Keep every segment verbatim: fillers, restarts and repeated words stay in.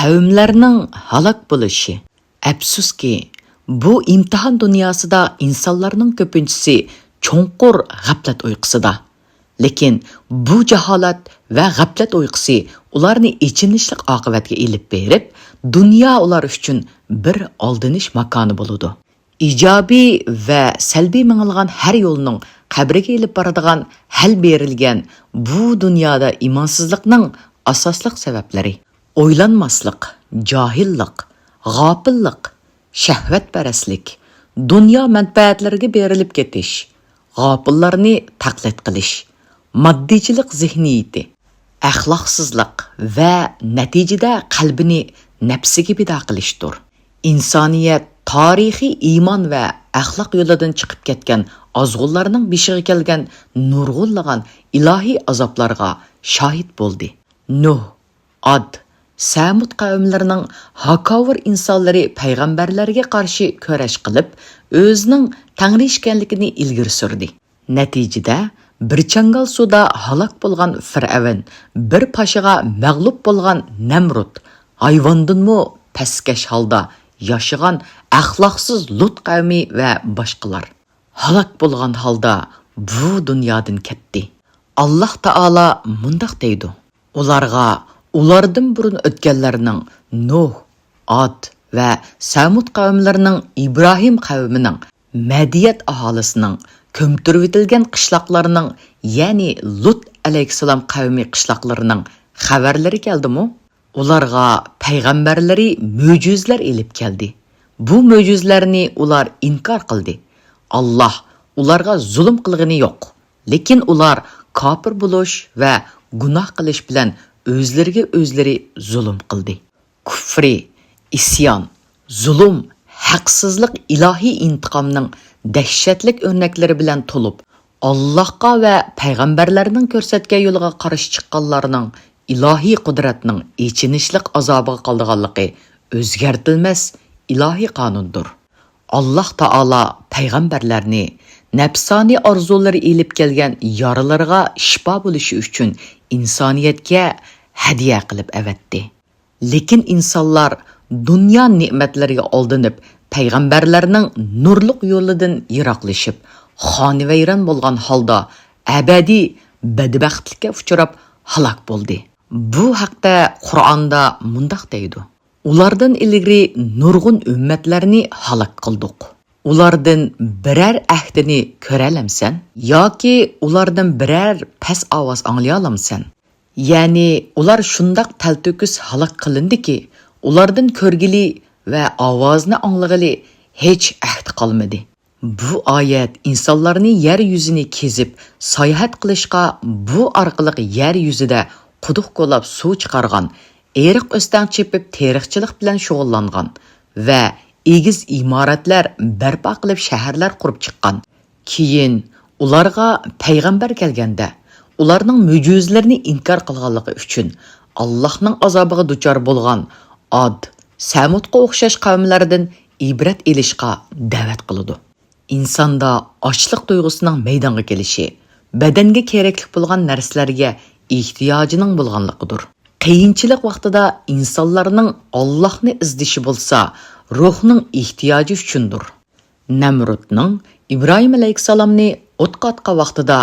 قەۋملەرنىڭ ھالاك بولۇشى. ئەپسۇسكى، بۇ ئىمتىھان دۇنياسىدا ئىنسانلارنىڭ كۆپىنچىسى چوڭقۇر غەپلەت ئۇيقۇسىدا. لېكىن بۇ جاھالەت ۋە غەپلەت ئۇيقۇسى ئۇلارنى ئېچىنىشلىق ئاقىۋەتكە ئېلىپ بېرىپ، دۇنيا ئۇلار ئۈچۈن بىر ئالدىنىش ماكانى بولىدۇ. ئىجابىي ۋە سەلبىي ماڭىلغان ھەر يولنىڭ قەبرىگە ئېلىپ بارىدىغان ھەل بېرىلگەن بۇ دۇنيادا ئىمانسىزلىقنىڭ ئاساسلىق سەۋەبلىرى: ئويلانماسلىق، جاھىللىق، غاپىللىق، شەھۋەتپەرەسلىك، دۇنيا مەنپەئەتلىرىگە بېرىلىپ كېتىش، غاپىللارنى تەقلىد قىلىش، ماددىيچىلىق زېھنىيىتى، ئەخلاقسىزلىق ۋە نەتىجىدە قەلبىنى نەپسىگە پىدا قىلىشتۇر. ئىنسانىيەت تارىخىي ئىمان ۋە ئەخلاق يولىدىن چىقىپ كەتكەن ئازغۇنلارنىڭ بېشىغا كەلگەن نۇرغۇنلىغان ئىلاھىي ئازابلارغا شاھىت بولدى. نۇھ، ئاد، سەمۇد قەۋملىرىنىڭ ھاكاۋۇر ئىنسانلىرى پەيغەمبەرلەرگە قارشى كۈرەش قىلىپ، ئۆزىنىڭ تەڭرى ئىكەنلىكىنى ئىلگىرى سۈردى. نەتىجىدە، بىر چاڭگال سۇدا ھالاك بولغان فىرئەۋن، بىر پاشىغا مەغلۇپ بولغان نەمرۇت، ھايۋاندىنمۇ پەسكەش ھالدا ياشىغان ئەخلاقسىز لۇت قەۋمى ۋە باشقىلار ھالاك بولغان ھالدا بۇ دۇنيادىن كەتتى. ئاللاھ تائالا مۇنداق دەيدۇ: ئۇلارغا ئۇلاردىن بۇرۇن ئۆتكەنلەرنىڭ نۇھ، ئاد ۋە سەمۇد قەۋملىرىنىڭ، ئىبراھىم قەۋمىنىڭ، مەدىيەت ئاھالىسىنىڭ، كۆمتۈرۈۋېتىلگەن قىشلاقلارنىڭ، يەنى لۇت ئەلەيھىسسالام قەۋمى قىشلاقلىرىنىڭ خەۋەرلىرى كەلدىمۇ؟ ئۇلارغا پەيغەمبەرلىرى مۆجىزىلەر ئېلىپ كەلدى. بۇ مۆجىزىلەرنى ئۇلار ئىنكار قىلدى. ئاللاھ ئۇلارغا زۇلۇم قىلغىنى يوق. لېكىن ئۇلار كاپىر بولۇش ۋە گۇناھ قىلىش بىلەن ئۆزلىرىگە ئۆزلىرى زۇلۇم قىلدى. كۇفرى، ئىسيان، زۇلۇم، ھەقسىزلىق ئىلاھىي ئىنتىقامنىڭ دەھشەتلىك ئۆرنەكلىرى بىلەن تولۇپ، ئاللاھقا ۋە پەيغەمبەرلەرنىڭ كۆرسەتكەن يولىغا قارشى چىققانلارنىڭ ئىلاھىي قۇدرەتنىڭ ئېچىنىشلىق ئازابىغا قالىدىغانلىقى ئۆزگەرتىلمەس ئىلاھىي قانۇندۇر. ئاللاھ تائالا پەيغەمبەرلەرنى نەپسانىي ئارزۇلىرى ئېلىپ كەلگەن يارىلىرىغا شىپا بولۇشى ئۈچۈن ئىنسانىيەتكە ھەدىيە قىلىپ ئەۋەتتى. لېكىن ئىنسانلار دۇنيا نېمەتلىرىگە ئالدىنىپ، پەيغەمبەرلەرنىڭ نۇرلۇق يولىدىن يىراقلىشىپ، خانىۋەيران بولغان ھالدا ئەبەدىي بەدبەختلىككە ئۇچراپ ھالاك بولدى. بۇ ھەقتە قۇرئاندا مۇنداق دەيدۇ: ئۇلاردىن ئىلگىرى نۇرغۇن ئۈممەتلەرنى ھالاك قىلدۇق. ئۇلاردىن بىرەر ئەھدىنى كۆرەلەمسەن؟ ياكى ئۇلاردىن بىرەر پەس ئاۋاز ئاڭلىيالامسەن؟ يەنى ئۇلار شۇنداق تەلتۆكۈس ھالاك قىلىندىكى، ئۇلاردىن كۆرگىلى ۋە ئاۋازىنى ئاڭلىغىلى ھېچ ئەھدى قالمىدى. بۇ ئايەت ئىنسانلارنى يەر يۈزىنى كېزىپ ساياھەت قىلىشقا، بۇ ئارقىلىق يەر يۈزىدە قۇدۇق كولاپ سۇ چىقارغان، ئېرىق ئۆستەڭ چېپىپ تېرىقچىلىق بىلەن شۇغۇللانغان ۋە ئېگىز ئىمارەتلەر بەرپا قىلىپ شەھەرلەر قۇرۇپ چىققان، كېيىن ئۇلارغا پەيغەمبەر كەلگەندە، ئۇلارنىڭ مۆجىزىلىرىنى ئىنكار قىلغانلىقى ئۈچۈن ئاللاھنىڭ ئازابىغا دۇچار بولغان ئاد، سەمۇدقا ئوخشاش قەۋملەردىن ئىبرەت ئېلىشقا دەۋەت قىلىدۇ. ئىنساندا ئاچلىق تۇيغۇسىنىڭ مەيدانغا كېلىشى، بەدەنگە كېرەكلىك بولغان نەرسىلەرگە ئېھتىياجىنىڭ بولغانلىقىدۇر. قىيىنچىلىق ۋاقتىدا ئىنسانلارنىڭ ئاللاھنى ئىزدىشى بولسا روھنىڭ ئېھتىياجى ئۈچۈندۇر. نەمرۇتنىڭ ئىبراھىم ئەلەيھىسسالامنى ئوتقا ئاتقان ۋاقتىدا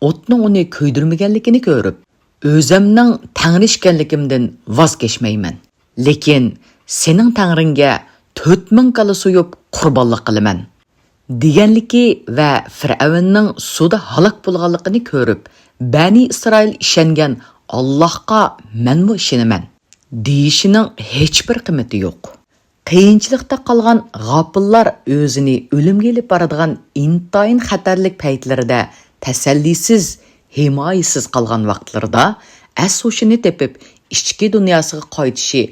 ئوتنىڭ ئۇنى كۆيدۈرمىگەنلىكىنى كۆرۈپ، ئۆزەمنىڭ تەڭرى ئىكەنلىكىمدىن ۋاز كەچمەيمەن. لېكىن سېنىڭ تەڭرىڭگە تۆت مىڭ كالا سويۇپ قۇربانلىق قىلىمەن، دېگەنلىكى ۋە فىرئەۋننىڭ سۇدا ھالاك بولغانلىقىنى كۆرۈپ، بەنى ئىسرائىل ئىشەنگەن ئاللاھقا مەنمۇ ئىشىنىمەن، دېيىشىنىڭ ھېچبىر قىممىتى يوق. قىيىنچىلىقتا قالغان غاپىللار ئۆزىنى ئۆلۈمگە ئېلىپ بارىدىغان ئىنتايىن خەتەرلىك پەيتلىرىدە تەسەللىسىز، ھىمايىسىز قالغان ۋاقىتلىرىدا ئەس-ھوشىنى تېپىپ، ئىچكى دۇنياسىغا قايتىشى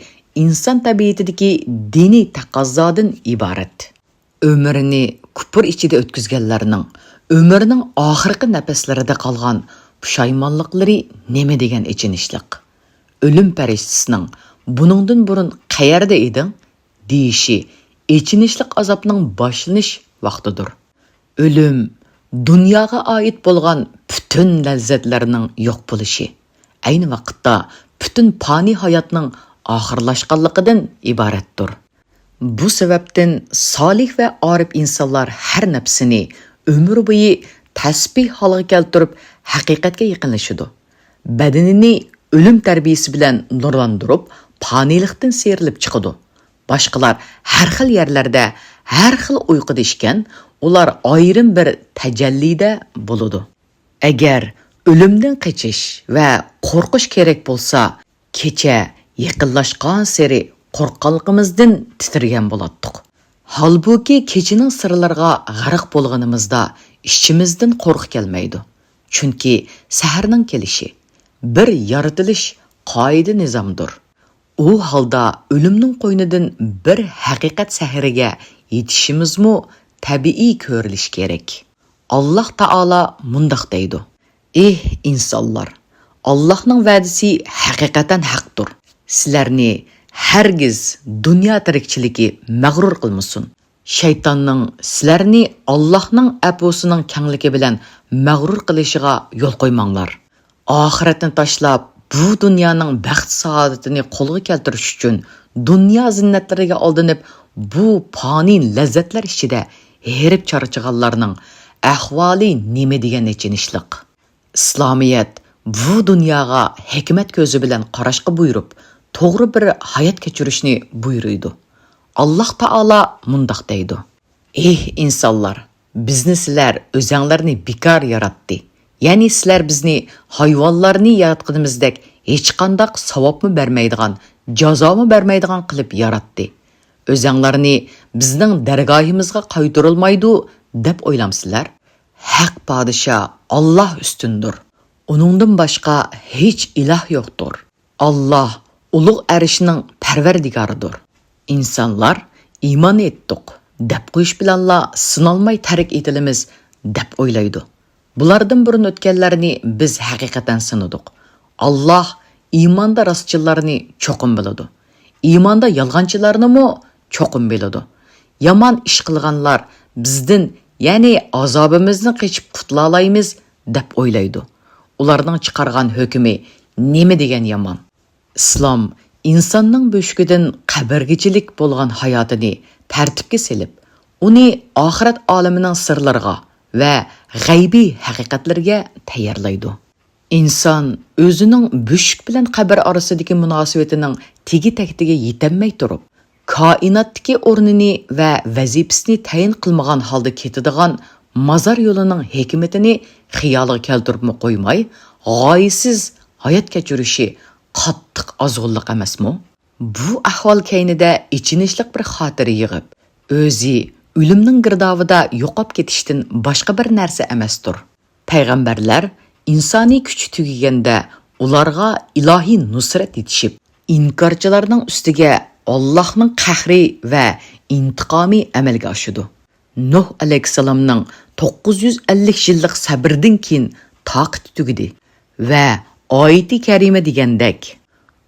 ئىنسان تەبىئىتىدىكى دىنىي تەقەززادىن ئىبارەت. ئۆمرىنى كۇپۇر ئىچىدە ئۆتكۈزگەنلەرنىڭ ئۆمرىنىڭ ئاخىرقى نەپەسلىرىدە قالغان پۇشايمانلىقلىرى نېمە دېگەن ئېچىنىشلىق! ئۆلۈم پەرىشتىسىنىڭ «بۇنىڭدىن بۇرۇن قەيەردە ئىدىڭ؟» دېيىشى ئېچىنىشلىق ئازابنىڭ باشلىنىش ۋاقتىدۇر. ئۆلۈم، دۇنياغا ئائىت بولغان پۈتۈن لەززەتلەرنىڭ يوق بولۇشى، ئەينى ۋاقىتتا پۈتۈن پانىي ھاياتنىڭ ئاخىرلاشقانلىقىدىن ئىبارەتتۇر. بۇ سەۋەبتىن سالىھ ۋە ئارىپ ئىنسانلار ھەر نەپسىنى ئۆمۈر بويى تەسبىھ ھالغا كەلتۈرۈپ، ھەقىقەتكە يېقىنلىشىدۇ. بەدىنىنى ئۆلۈم تەربىيىسى بىلەن نۇرلاندۇرۇپ، پانىيلىقتىن سىيرىلىپ چىقىدۇ. باشقىلار ھەر خىل يەرلەردە، ھەر خىل ئۇيقۇدا ئىكەن، ئۇلار ئايرىم بىر تەجەللىدە بولىدۇ. ئەگەر ئۆلۈمدىن قېچىش ۋە قورقۇش كېرەك بولسا، كېچە يېقىنلاشقانسېرى قورققانلىقىمىزدىن تىترىگەن بولاتتۇق. ھالبۇكى، كېچىنىڭ سىرلىرىغا غەرق بولغىنىمىزدا ئىچىمىزدىن قورقۇ كەلمەيدۇ. چۈنكى سەھەرنىڭ كېلىشى بىر يارىتىلىش قائىدە-نىزامدۇر. ئۇ ھالدا ئۆلۈمنىڭ قوينىدىن بىر ھەقىقەت سەھىرىگە يېتىشىمىزمۇ تەبىئىي كۆرۈلۈشى كېرەك. ئاللاھ تائالا مۇنداق دەيدۇ: ئېھ ئىنسانلار! ئاللاھنىڭ ۋەدىسى ھەقىقەتەن ھەقتۇر. سىلەرنى ھەرگىز دۇنيا تىرىكچىلىكى مەغرۇر قىلمىسۇن. شەيتاننىڭ سىلەرنى ئاللاھنىڭ ئەپۇسىنىڭ كەڭلىكى بىلەن مەغرۇر قىلىشىغا يول قويماڭلار. ئاخىرەتنى تاشلاپ، بۇ دۇنيانىڭ بەخت-سائادىتىنى قولغا كەلتۈرۈش ئۈچۈن دۇنيا زىننەتلىرىگە ئالدىنىپ، بۇ پانىي لەززەتلەر ئىچىدە ھېرىپ چارچىغانلارنىڭ ئەھۋالى نېمە دېگەن ئېچىنىشلىق! ئىسلامىيەت بۇ دۇنياغا ھېكمەت كۆزى بىلەن قاراشقا بۇيرۇپ، توغرا بىر ھايات كەچۈرۈشنى بۇيرۇيدۇ. ئاللاھ تائالا مۇنداق دەيدۇ: ئېھ ئىنسانلار! بىزنى سىلەر ئۆزەڭلارنى بىكار ياراتتى. يەنى سىلەر بىزنى ھايۋانلارنى ياراتقىنىمىزدەك ھېچقانداق ساۋابمۇ بەرمەيدىغان، جازامۇ بەرمەيدىغان قىلىپ ياراتتى. ئۆزەڭلارنى بىزنىڭ دەرگاھىمىزغا قايتۇرۇلمايدۇ دەپ ئويلامسىلەر؟ ھەق پادىشاھ ئاللاھ ئۈستۈندۇر. ئۇنىڭدىن باشقا ھېچ ئىلاھ يوقتۇر. ئاللاھ ئۇلۇغ ئەرشنىڭ پەرۋەردىگارىدۇر. ئىنسانلار ئىمان ئېيتتۇق دەپ قويۇش بىلەنلا سىنالماي تەرك ئېتىلىمىز دەپ ئويلايدۇ. بۇلاردىن بۇرۇن ئۆتكەنلەرنى بىز ھەقىقەتەن سىنىدۇق. ئاللاھ ئىماندا راستچىللارنى چوقۇم بىلىدۇ. ئىماندا يالغانچىلارنىمۇ چوقۇم بىلىدۇ. يامان ئىش قىلغانلار بىزدىن، يەنى ئازابىمىزدىن قېچىپ قۇتۇلالايمىز دەپ ئويلايدۇ. ئۇلارنىڭ چىقارغان ھۆكمى نېمە دېگەن يامان! ئىسلام ئىنساننىڭ بۆشۈكىدىن قەبرىگىچىلىك بولغان ھاياتىنى تەرتىپكە سېلىپ، ئۇنى ئاخىرەت ئالىمىنىڭ سىرلىرىغا ۋە غەيبىي ھەقىقەتلىرىگە تەييارلايدۇ. ئىنسان ئۆزىنىڭ بۆشۈك بىلەن قەبرە ئارىسىدىكى مۇناسىۋىتىنىڭ تېگى-تەكتىگە يېتەلمەي تۇرۇپ، كائىناتتىكى ئورنىنى ۋە ۋەزىپىسىنى تەيىن قىلمىغان ھالدا كېتىدىغان مازار يولىنىڭ ھېكمىتىنى خىيالىغا كەلتۈرۈپمۇ قويماي، غايىسىز ھايات كەچۈرۈشى قاتتىق ئازغۇنلۇق ئەمەسمۇ؟ بۇ ئەھۋال كەينىدە ئېچىنىشلىق بىر خاتىرە يىغىپ، ئۆزى ئۆلۈمنىڭ گىردابىدا يوقاپ كېتىشتىن باشقا بىر نەرسە ئەمەستۇر. پەيغەمبەرلەر ئىنسانىي كۈچى تۈگىگەندە، ئۇلارغا ئىلاھىي نۇسرەت يېتىشىپ، ئىنكارچىلارنىڭ ئۈستىگە ئاللاھنىڭ قەھرى ۋە ئىنتىقامى ئەمەلگە ئاشىدۇ. نۇھ ئەلەيھىسسالامنىڭ توققۇز يۈز ئەللىك يىللىق سەبرىدىن كېيىن تاقىتى تۈگىدى ۋە ئايىتى كەرىمە دېگەندەك،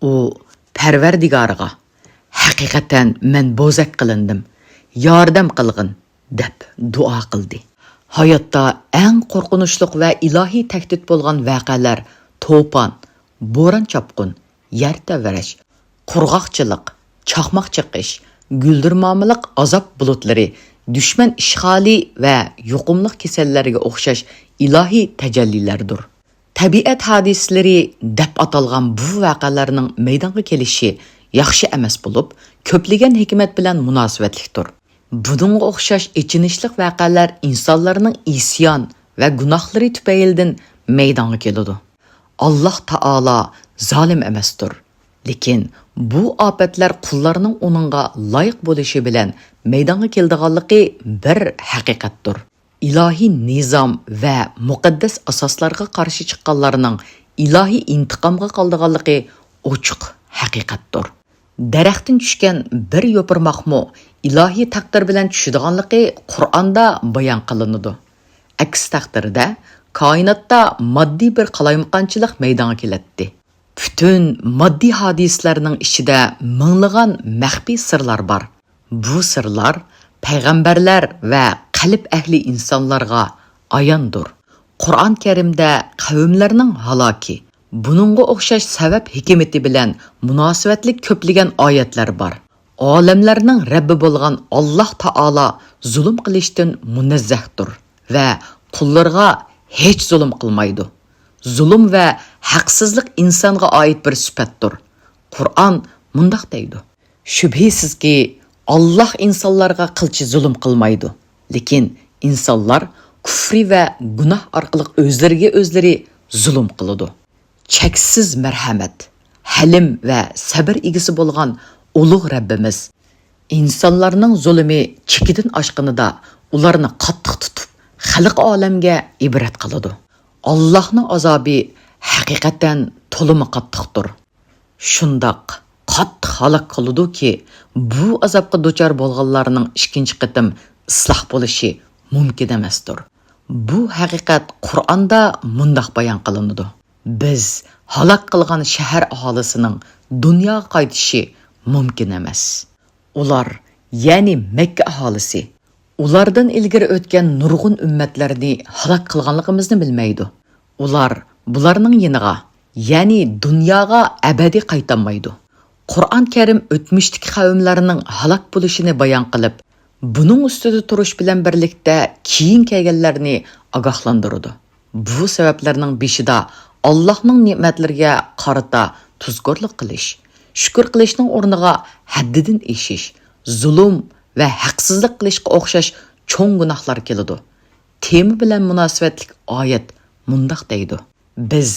ئۇ: پەرۋەردىگارىغا، ھەقىقەتەن مەن بوزەك قىلىندىم، ياردەم قىلغىن، دەپ دۇئا قىلدى. ھاياتتا ئەڭ قورقۇنچلۇق ۋە ئىلاھىي تەھدىت بولغان ۋەقەلەر توپان، بوران-چاپقۇن، يەر تەۋرەش، قۇرغاقچىلىق، چاقماق چېقىش، گۈلدۈرمامىلىق ئازاب بۇلۇتلىرى، دۈشمەن ئىشغالى ۋە يۇقۇملۇق كېسەللەرگە ئوخشاش ئىلاھىي تەجەللىلەردۇر. تەبىئەت ھادىسىلىرى دەپ ئاتالغان بۇ ۋەقەلەرنىڭ مەيدانغا كېلىشى ياخشى ئەمەس بولۇپ، كۆپلىگەن ھېكمەت بىلەن مۇناسىۋەتلىكتۇر. بۇنىڭغا ئوخشاش ئېچىنىشلىق ۋەقەلەر ئىنسانلارنىڭ ئىسيان ۋە گۇناھلىرى تۈپەيلىدىن مەيدانغا كېلىدۇ. ئاللاھ تائالا زالىم ئەمەستۇر. لېكىن بۇ ئاپەتلەر قۇللارنىڭ ئۇنىڭغا لايىق بولۇشى بىلەن مەيدانغا كېلىدىغانلىقى بىر ھەقىقەتتۇر. ئىلاھىي نىزام ۋە مۇقەددەس ئاساسلارغا قارشى چىققانلارنىڭ ئىلاھىي ئىنتىقامغا قالىدىغانلىقى ئوچۇق ھەقىقەتتۇر. دەرەختىن چۈشكەن بىر يوپۇرماقمۇ ئىلاھىي تەقدىر بىلەن چۈشىدىغانلىقى قۇرئاندا بايان قىلىنىدۇ. ئەكس تەقدىردە، كائىناتتا ماددىي بىر قالايمىقانچىلىق مەيدانغا كېلەتتى. پۈتۈن ماددىي ھادىسىلەرنىڭ ئىچىدە مىڭلىغان مەخپىي سىرلار بار. بۇ سىرلار پەيغەمبەرلەر ۋە قەلب ئەھلى ئىنسانلارغا ئاياندۇر. قۇرئان كەرىمدە قەۋملەرنىڭ ھالاكى، بۇنىڭغا ئوخشاش سەۋەب ھېكمىتى بىلەن مۇناسىۋەتلىك كۆپلىگەن ئايەتلەر بار. ئالەملەرنىڭ رەببى بولغان ئاللاھ تائالا زۇلۇم قىلىشتىن مۇنەززەھتۇر ۋە قۇللىرىغا ھېچ زۇلۇم قىلمايدۇ. زۇلۇم ۋە ھەقسىزلىق ئىنسانغا ئائىت بىر سۈپەتتۇر. قۇرئان مۇنداق دەيدۇ: شۈبھىسىزكى، ئاللاھ ئىنسانلارغا قىلچە زۇلۇم قىلمايدۇ، لېكىن ئىنسانلار كۇفرى ۋە گۇناھ ئارقىلىق ئۆزلىرىگە ئۆزلىرى زۇلۇم قىلىدۇ. چەكسىز مەرھەمەت، ھەلىم ۋە سەبىر ئىگىسى بولغان ئۇلۇغ رەببىمىز ئىنسانلارنىڭ زۇلۇمى چېكىدىن ئاشقىنىدا ئۇلارنى قاتتىق تۇتۇپ، خەلقى ئالەمگە ئىبرەت قىلىدۇ. ئاللاھنىڭ ئازابى ھەقىقەتەن تولىمۇ قاتتىقتۇر. شۇنداق قاتتىق ھالاك قىلىدۇكى، بۇ ئازابقا دۇچار بولغانلارنىڭ ئىككىنچى قېتىم ئىسلاھ بولۇشى مۇمكىن ئەمەستۇر. بۇ ھەقىقەت قۇرئاندا مۇنداق بايان قىلىنىدۇ: بىز ھالاك قىلغان شەھەر ئاھالىسىنىڭ دۇنياغا قايتىشى مۇمكىن ئەمەس. ئۇلار، يەنى مەككە ئاھالىسى، ئۇلاردىن ئىلگىرى ئۆتكەن نۇرغۇن ئۈممەتلەرنى ھالاك قىلغانلىقىمىزنى بىلمەيدۇ. ئۇلار بۇلارنىڭ يېنىغا، يەنى دۇنياغا ئەبەدىي قايتالمايدۇ. قۇرئان كەرىم ئۆتمۈشتىكى قەۋملەرنىڭ ھالاك بولۇشىنى بايان قىلىپ، بۇنىڭ ئۈستىدە تۇرۇش بىلەن بىرلىكتە كېيىن كەلگەنلەرنى ئاگاھلاندۇرىدۇ. بۇ سەۋەبلەرنىڭ بېشىدا ئاللاھنىڭ نېمەتلىرىگە قارىتا تۇزكورلۇق قىلىش، شۈكۈر قىلىشنىڭ ئورنىغا ھەددىدىن ئېشىش، زۇلۇم ۋە ھەقسىزلىق قىلىشقا ئوخشاش چوڭ گۇناھلار كېلىدۇ. تېما بىلەن مۇناسىۋەتلىك ئايەت مۇنداق دەيدۇ: بىز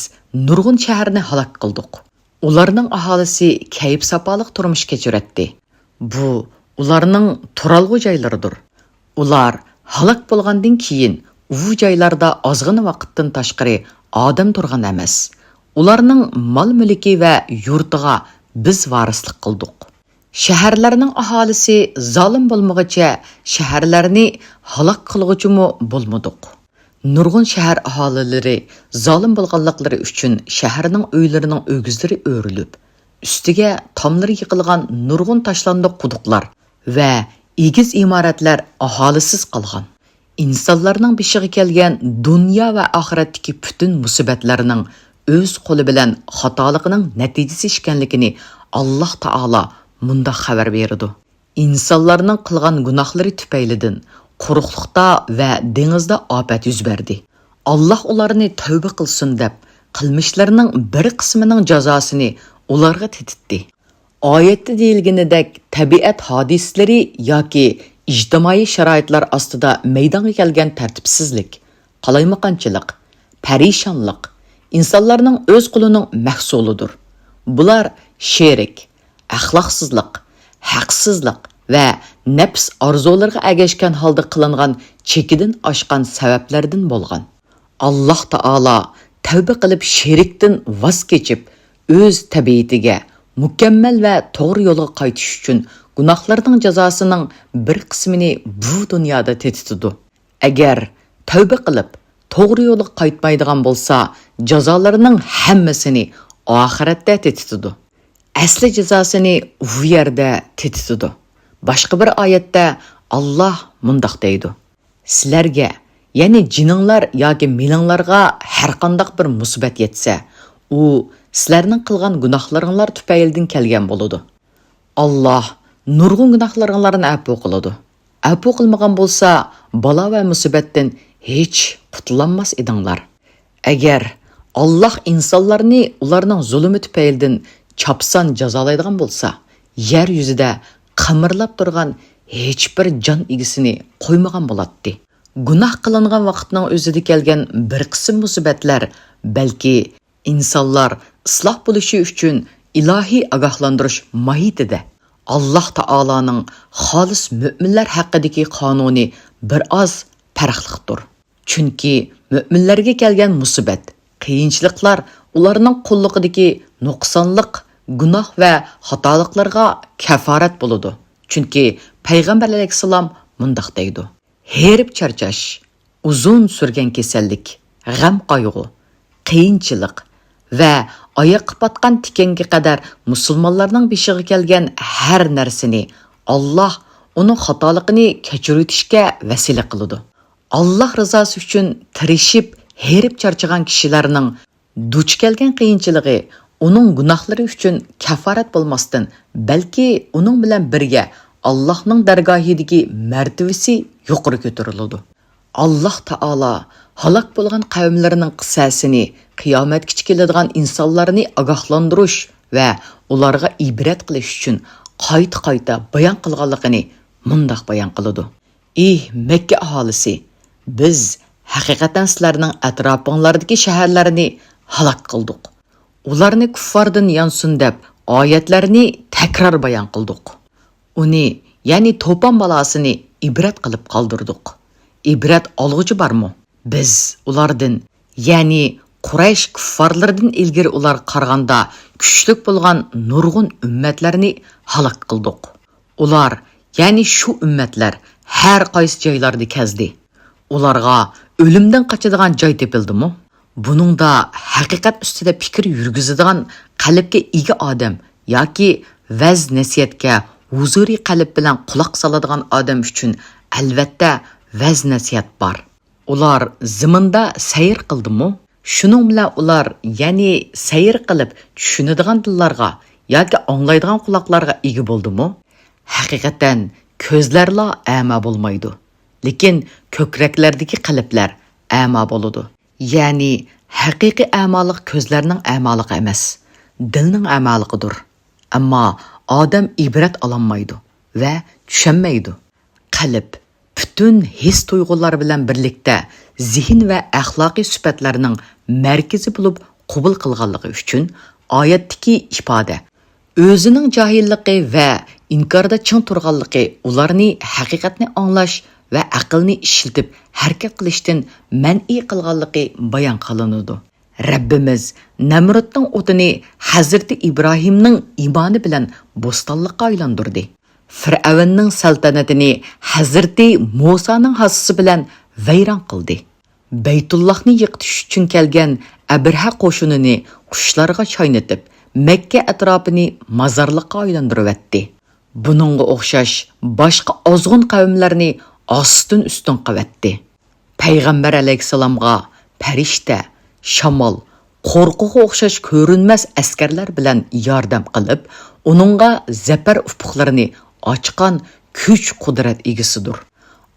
نۇرغۇن شەھەرنى ھالاك قىلدۇق. ئۇلارنىڭ ئاھالىسى كەيپ-ساپالىق تۇرمۇش كەچۈرەتتى. بۇ ئۇلارنىڭ تۇرالغۇ جايلىرىدۇر. ئۇلار ھالاك بولغاندىن كېيىن ئۇ جايلاردا ئازغىنە ۋاقىتتىن تاشقىرى ئادەم تۇرغان ئەمەس. ئۇلارنىڭ مال-مۈلكى ۋە يۇرتىغا بىز ۋارىسلىق قىلدۇق. شەھەرلەرنىڭ ئاھالىسى زالىم بولمىغۇچە شەھەرلەرنى ھالاك قىلغۇچىمۇ بولمىدۇق. نۇرغۇن شەھەر ئاھالىلىرى زالىم بولغانلىقلىرى ئۈچۈن شەھەرنىڭ ئۆيلىرىنىڭ ئۆگزىلىرى ئۆرۈلۈپ، ئۈستىگە تاملىرى يىقىلغان نۇرغۇن تاشلاندۇق قۇدۇقلار ۋە ئېگىز ئىمارەتلەر ئاھالىسىز قالغان. ئىنسانلارنىڭ بېشىغا كەلگەن دۇنيا ۋە ئاخىرەتتىكى پۈتۈن مۇسىبەتلەرنىڭ ئۆز قولى بىلەن خاتالىقىنىڭ نەتىجىسى ئىكەنلىكىنى ئاللاھ تائالا مۇنداق خەۋەر بېرىدۇ: ئىنسانلارنىڭ قىلغان گۇناھلىرى تۈپەيلىدىن قۇرۇقلۇقتا ۋە دېڭىزدا ئاپەت يۈز بەردى. ئاللاھ ئۇلارنى تەۋبە قىلسۇن دەپ، قىلمىشلىرىنىڭ بىر قىسمىنىڭ جازاسىنى ئۇلارغا تېتىتتى. ئايەتتە دېيىلگىنىدەك، تەبىئەت ھادىسىلىرى ياكى ئىجتىمائىي شارائىتلار ئاستىدا مەيدانغا كەلگەن تەرتىپسىزلىك، قالايمىقانچىلىق، پەرىشانلىق، ئىنسانلارنىڭ ئۆز قولىنىڭ مەھسۇلىدۇر. بۇلار شېرىك، ئەخلاقسىزلىق، ھەقسىزلىق ۋە نەپس ئارزۇلىرىغا ئەگەشكەن ھالدا قىلىنغان چېكىدىن ئاشقان سەۋەبلەردىن بولغان. ئاللاھ تائالا تەۋبە قىلىپ شېرىكتىن ۋاز كېچىپ، ئۆز تەبىئىتىگە، مۇكەممەل ۋە توغرا يولغا قايتىش ئۈچۈن گۇناھلىرىنىڭ جازاسىنىڭ بىر قىسمىنى بۇ دۇنيادا تېتىتىدۇ. ئەگەر تەۋبە قىلىپ، توغرا يولغا قايتمايدىغان بولسا، جازالىرىنىڭ ھەممىسىنى ئاخىرەتتە تېتىتىدۇ. ئەسلى جازاسىنى ئۇ يەردە تېتىتىدۇ. باشقا بىر ئايەتتە ئاللاھ مۇنداق دەيدۇ: سىلەرگە، يەنى جېنىڭلار ياكى مېلىڭلارغا ھەرقانداق بىر مۇسىبەت يەتسە، ئۇ سىلەرنىڭ قىلغان گۇناھلىرىڭلار تۈپەيلىدىن كەلگەن بولىدۇ. ئاللاھ نۇرغۇن گۇناھلىرىڭلارنى ئەپۇ قىلىدۇ. ئەپۇ قىلمىغان بولسا، بالا ۋە مۇسىبەتتىن ھېچ قۇتۇلالماس ئىدىڭلار. ئەگەر ئاللاھ ئىنسانلارنى ئۇلارنىڭ زۇلۇمى تۈپەيلىدىن چاپسان جازالايدىغان بولسا، يەر يۈزىدە قىمىرلاپ تۇرغان ھېچبىر جان ئىگىسىنى قويمىغان بولاتتى. گۇناھ قىلىنغان ۋاقىتنىڭ ئۆزىدە كەلگەن بىر قىسىم مۇسىبەتلەر بەلكى ئىنسانلار ئىسلاھ بولۇشى ئۈچۈن ئىلاھىي ئاگاھلاندۇرۇش ماھىيىتىدە ئاللاھ تائالانىڭ خالىس مۆمىنلەر ھەققىدىكى قانۇنى بىر ئاز پەرقلىقتۇر. چۈنكى مۆمىنلەرگە كەلگەن مۇسىبەت، قىيىنچىلىقلار ئۇلارنىڭ قۇللۇقىدىكى نۇقسانلىق، گۇناھ ۋە خاتالىقلىرىغا كەفارەت بولىدۇ. چۈنكى پەيغەمبەر ئەلەيھىسسالام مۇنداق دەيدۇ: ھېرىپ چارچاش، ئۇزۇن سۈرگەن كېسەللىك، غەم-قايغۇ، قىيىنچىلىق ۋە ئاياققا پاتقان تىكەنگە قەدەر مۇسۇلمانلارنىڭ بېشىغا كەلگەن ھەر نەرسىنى ئاللاھ ئۇنىڭ خاتالىقىنى كەچۈرۈۋېتىشكە ۋەسىلە قىلىدۇ. ئاللاھ رىزاسى ئۈچۈن تىرىشىپ، ھېرىپ چارچىغان كىشىلەرنىڭ دۇچ كەلگەن قىيىنچىلىقى ئۇنىڭ گۇناھلىرى ئۈچۈن كاپارەت بولماستىن، بەلكى ئۇنىڭ بىلەن بىرگە ئاللاھنىڭ دەرگاھىدىكى مەرتىۋىسى يۇقىرى كۆتۈرۈلىدۇ. ئاللاھ تائالا ھالاك بولغان قەۋملىرىنىڭ قىسسەسىنى، قىيامەتكىچە كېلىدىغان ئىنسانلارنى ئاگاھلاندۇرۇش ۋە ئۇلارغا ئىبرەت قىلىش ئۈچۈن قايتا-قايتا بايان قىلغانلىقىنى مۇنداق بايان قىلىدۇ: ئېھ مەككە ئاھالىسى! بىز ھەقىقەتەن سىلەرنىڭ ئەتراپىڭلاردىكى شەھەرلەرنى ھالاك قىلدۇق. ئۇلارنى كۇففاردىن يانسۇن دەپ ئايەتلەرنى تەكرار بايان قىلدۇق. ئۇنى، يەنى توپان بالاسىنى ئىبرەت قىلىپ قالدۇردۇق. ئىبرەت ئالغۇچى بارمۇ؟ بىز ئۇلاردىن، يەنى قۇرەيش كۇففارلىرىدىن ئىلگىرى ئۇلارغا قارىغاندا كۈچلۈك بولغان نۇرغۇن ئۈممەتلەرنى ھالاك قىلدۇق. ئۇلار، يەنى شۇ ئۈممەتلەر ھەر قايسى جايلاردا كەزدى. ئۇلارغا ئۆلۈمدىن قاچىدىغان جاي تېپىلدىمۇ؟ بۇنىڭدا ھەقىقەت ئۈستىدە پىكىر يۈرگۈزىدىغان قەلبكە ئىگە ئادەم ياكى ۋەز-نەسىھەتكە ھۇزۇرىي قەلب بىلەن قۇلاق سالىدىغان ئادەم ئۈچۈن ئەلۋەتتە ۋەز-نەسىھەت بار. ئۇلار زېمىندا سەير قىلدىمۇ؟ شۇنىڭ بىلەن ئۇلار، يەنى سەير قىلىپ چۈشىنىدىغان دىللارغا ياكى ئاڭلايدىغان قۇلاقلارغا ئىگە بولدىمۇ؟ ھەقىقەتەن كۆزلەرلا ئەما بولمايدۇ، لېكىن كۆكرەكلەردىكى قەلبلەر ئەما بولىدۇ. يەنى ھەقىقىي ئەمالىق كۆزلەرنىڭ ئەمالىقى ئەمەس، دىلنىڭ ئەمالىقىدۇر. ئەمما ئادەم ئىبرەت ئالالمايدۇ ۋە چۈشەنمەيدۇ. قەلب پۈتۈن ھېس-تۇيغۇلار بىلەن بىرلىكتە زېھىن ۋە ئەخلاقىي سۈپەتلەرنىڭ مەركىزى بولۇپ قوبۇل قىلغانلىقى ئۈچۈن ئايەتتىكى ئىپادە ئۆزىنىڭ جاھىللىقى ۋە ئىنكاردا چىڭ تۇرغانلىقى ئۇلارنى ھەقىقەتنى ئاڭلاش ۋە ئەقىلنى ئىشلىتىپ ھەرىكەت قىلىشتىن مەنئى قىلغانلىقى بايان قىلىنىدۇ. رەببىمىز نەمرۇتنىڭ ئوتىنى ھەزرىتى ئىبراھىمنىڭ ئىمانى بىلەن بوستانلىققا ئايلاندۇردى. فىرئەۋننىڭ سەلتەنىتىنى ھەزرىتى مۇسانىڭ ھاسىسى بىلەن ۋەيران قىلدى. بەيتۇللاھنى يىقىتىش ئۈچۈن كەلگەن ئەبرىھە قوشۇنىنى قۇشلارغا چاينىتىپ، مەككە ئەتراپىنى مازارلىققا ئايلاندۇرۇۋەتتى. بۇنىڭغا ئوخشاش باشقا ئازغۇن قەۋملەرنى ئاستىن ئۈستۈن قىلىۋەتتى. پەيغەمبەر ئەلەيھىسسالامغا پەرىشتە، شامال، قورقۇغا ئوخشاش كۆرۈنمەس ئەسكەرلەر بىلەن ياردەم قىلىپ، ئۇنىڭغا زەپەر ئۇپۇقلىرىنى ئاچقان كۈچ-قۇدرەت ئىگىسىدۇر.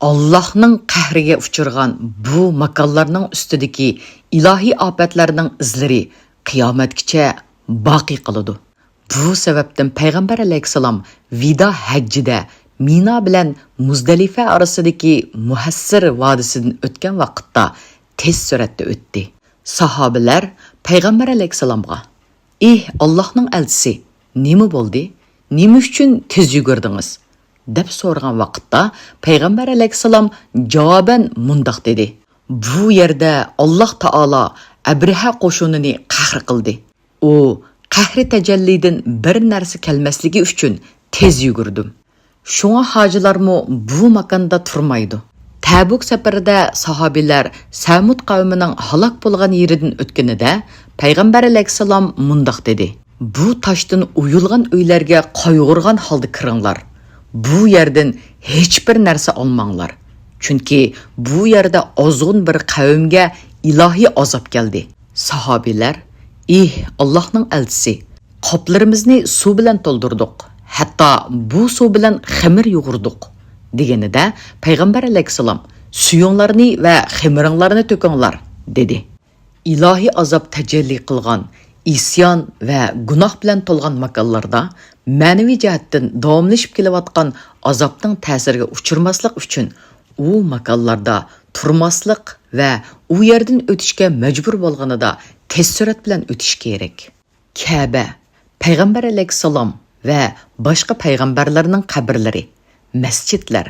ئاللاھنىڭ قەھرىگە ئۇچرىغان بۇ ماكانلارنىڭ ئۈستىدىكى ئىلاھىي ئاپەتلەرنىڭ ئىزلىرى قىيامەتكىچە باقىي قالىدۇ. بۇ سەۋەبتىن پەيغەمبەر ئەلەيھىسسالام ۋىدا ھەججىدە مىنا بىلەن مۇزدەلىفە ئارىسىدىكى مۇھەسسىر ۋادىسىدىن ئۆتكەن ۋاقىتتا تېز سۈرئەتتە ئۆتتى. ساھابىلەر پەيغەمبەر ئەلەيھىسسالامغا، ئېھ ئاللاھنىڭ ئەلچىسى، نېمە بولدى؟ نېمە ئۈچۈن تېز يۈگۈردىڭىز؟ دەپ سورىغان ۋاقىتتا پەيغەمبەر ئەلەيھىسسالام جاۋابەن مۇنداق دېدى: بۇ يەردە ئاللاھ تائالا ئەبرىھە قوشۇنىنى قەھر قىلدى. ئۇ قەھرى تەجەللىدىن بىر نەرسە كەلمەسلىكى ئۈچۈن تېز يۈگۈردۈم. شۇڭا ھاجىلارمۇ بۇ ماكاندا تۇرمايدۇ. تەبۇك سەپىرىدە ساھابىلەر سەمۇد قەۋمىنىڭ ھالاك بولغان يېرىدىن ئۆتكىنىدە، پەيغەمبەر ئەلەيھىسسالام مۇنداق دېدى: بۇ تاشتىن ئويۇلغان ئۆيلەرگە قايغۇرغان ھالدا كىرىڭلار. بۇ يەردىن ھېچبىر نەرسە ئالماڭلار. چۈنكى بۇ يەردە ئازغۇن بىر قەۋمگە ئىلاھىي ئازاب كەلدى. ساھابىلەر، ئېھ ئاللاھنىڭ ئەلچىسى، قاپلىرىمىزنى سۇ بىلەن تولدۇردۇق، ھەتتا بۇ سۇ بىلەن خېمىر يۇغۇردۇق، دېگىنىدە، پەيغەمبەر ئەلەيھىسسالام، سۈيۈڭلارنى ۋە خېمىرىڭلارنى تۆكۈڭلار، دېدى. ئىلاھىي ئازاب تەجەللى قىلغان، ئىسيان ۋە گۇناھ بىلەن تولغان ماكانلاردا مەنىۋى جەھەتتىن داۋاملىشىپ كېلىۋاتقان ئازابنىڭ تەسىرىگە ئۇچرىماسلىق ئۈچۈن، ئۇ ماكانلاردا تۇرماسلىق ۋە ئۇ يەردىن ئۆتۈشكە مەجبۇر بولغىنىدا تېز سۈرئەت بىلەن ئۆتۈش كېرەك. كەبە، پەيغەمبەر ئەلەيھىسسالام ۋە باشقا پەيغەمبەرلەرنىڭ قەبرىلىرى، مەسچىتلەر،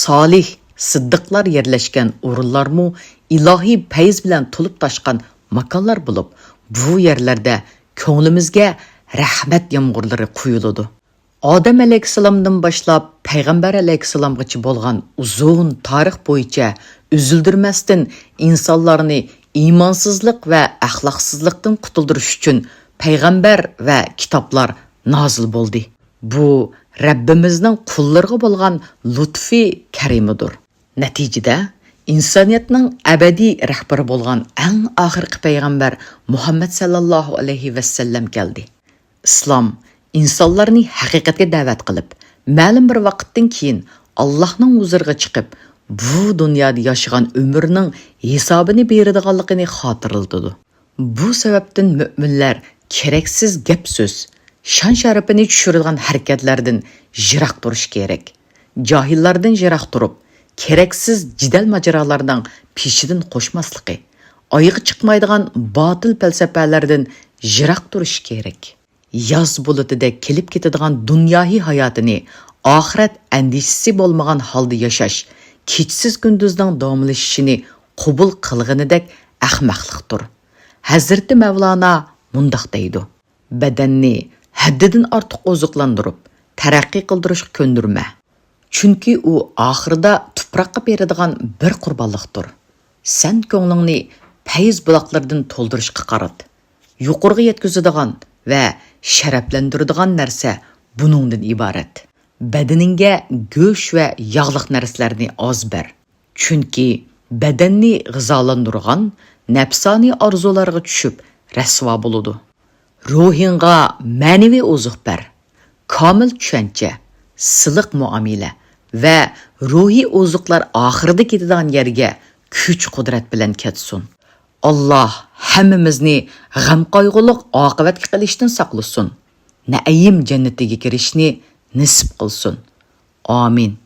سالىھ، سىددىقلار يەرلەشكەن ئورۇنلارمۇ ئىلاھىي پەيز بىلەن تولۇپ تاشقان ماكانلار بولۇپ، بۇ يەرلەردە كۆڭلىمىزگە رەھمەت يامغۇرلىرى قۇيۇلىدۇ. ئادەم ئەلەيھىسسالامدىن باشلاپ پەيغەمبەر ئەلەيھىسسالامغىچە بولغان ئۇزۇن تارىخ بويىچە ئۈزۈلدۈرمەستىن ئىنسانلارنى ئىمانسىزلىق ۋە ئەخلاقسىزلىقتىن قۇتۇلدۇرۇش ئۈچۈن پەيغەمبەر ۋە كىتابلار نازىل بولدى. بۇ رەببىمىزنىڭ قۇللىرىغا بولغان لۇتفى كەرىمىدۇر. نەتىجىدە، ئىنسانىيەتنىڭ ئەبەدىي رەھبىرى بولغان ئەڭ ئاخىرقى پەيغەمبەر مۇھەممەد سەللەللاھۇ ئەلەيھى ۋەسەللەم كەلدى. ئىسلام ئىنسانلارنى ھەقىقەتكە دەۋەت قىلىپ، مەلۇم بىر ۋاقىتتىن كېيىن ئاللاھنىڭ ھۇزۇرىغا چىقىپ، بۇ دۇنيادا ياشىغان ئۆمرىنىڭ ھېسابىنى بېرىدىغانلىقىنى خاتىرىلىتىدۇ. بۇ سەۋەبتىن مۆمىنلەر كېرەكسىز گەپ-سۆز، شان-شەرىپىنى چۈشۈرىدىغان ھەرىكەتلەردىن يىراق تۇرۇشى كېرەك. جاھىللاردىن يىراق تۇرۇپ، كېرەكسىز جېدەل-ماجىرالارنىڭ پېشىدىن قوشماسلىقى، ئايىغى چىقمايدىغان باتىل پەلسەپەلەردىن يىراق تۇرۇشى كېرەك. ياز بۇلۇتىدەك كېلىپ كېتىدىغان دۇنياۋى ھاياتىنى ئاخىرەت ئەندىشىسى بولمىغان ھالدا ياشاش كېچىسىز كۈندۈزنىڭ داۋاملىشىشىنى قوبۇل قىلغىنىدەك ئەخمەقلىقتۇر. ھەزرىتى مەۋلانا مۇنداق دەيدۇ: بەدەننى ھەددىدىن ئارتۇق ئوزۇقلاندۇرۇپ، تەرەققىي قىلدۇرۇشقا كۆندۈرمە. چۈنكى ئۇ ئاخىرىدا تۇپراققا بېرىدىغان بىر قۇربانلىقتۇر. سەن كۆڭلۈڭنى پەيز بۇلاقلىرىدىن تولدۇرۇشقا قارات. يۇقىرىغا يەتكۈزىدىغان ۋە شەرەپلەندۈرىدىغان نەرسە بۇنىڭدىن ئىبارەت. بەدىنىڭگە گۆش ۋە ياغلىق نەرسىلەرنى ئاز بەر. چۈنكى بەدەننى غىزالاندۇرغان نەپسانىي ئارزۇلارغا چۈشۈپ رەسۋا بولىدۇ. روھىڭغا مەنىۋى ئوزۇق بەر. كامىل چۈشەنچە، سىلىق مۇئامىلە ۋە روھىي ئوزۇقلار ئاخىرىدا كېتىدىغان يەرگە كۈچ-قۇدرەت بىلەن كەتسۇن. ئاللاھ ھەممىمىزنى غەم-قايغۇلۇق ئاقىۋەتكە قېلىشتىن ساقلىسۇن. نەئىم جەننىتىگە كىرىشنى نېسىپ قىلسۇن. ئامىن.